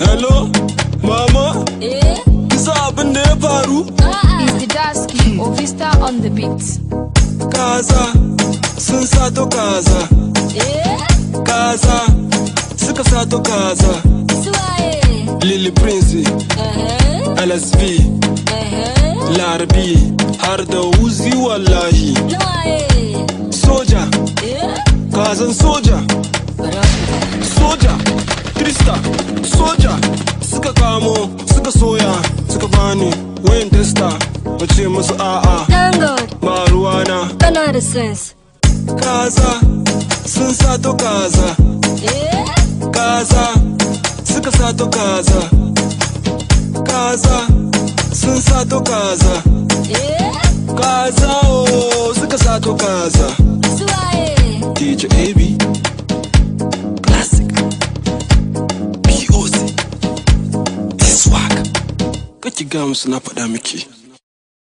Hello, mama, Eh? Kisa abin da ya faru? A'a. Is the Daski or Vista on the beat. Kaza, sun sato kaza. Eh? Kaza, suka sato kaza. Suwaye? Lily Prince, LSV, Larbi, har da Uzi wallahi. Nawaye? Soja, Eh? Kazan soja, soja, Trista, soja. Suka kamo, suka soya, suka bani wayan testa. Na ce musu a'a, Thank God, ba ruwana. Kana da sense. Kaza, sun sato kaza. Eh? Kaza, suka sato kaza. Kaza, sun sato kaza. Eh? Kaza, oh, suka sato kaza. Suwaye? DJ AB, Classic, POC, T-Swag. Kaki ga musu na faɗa miki.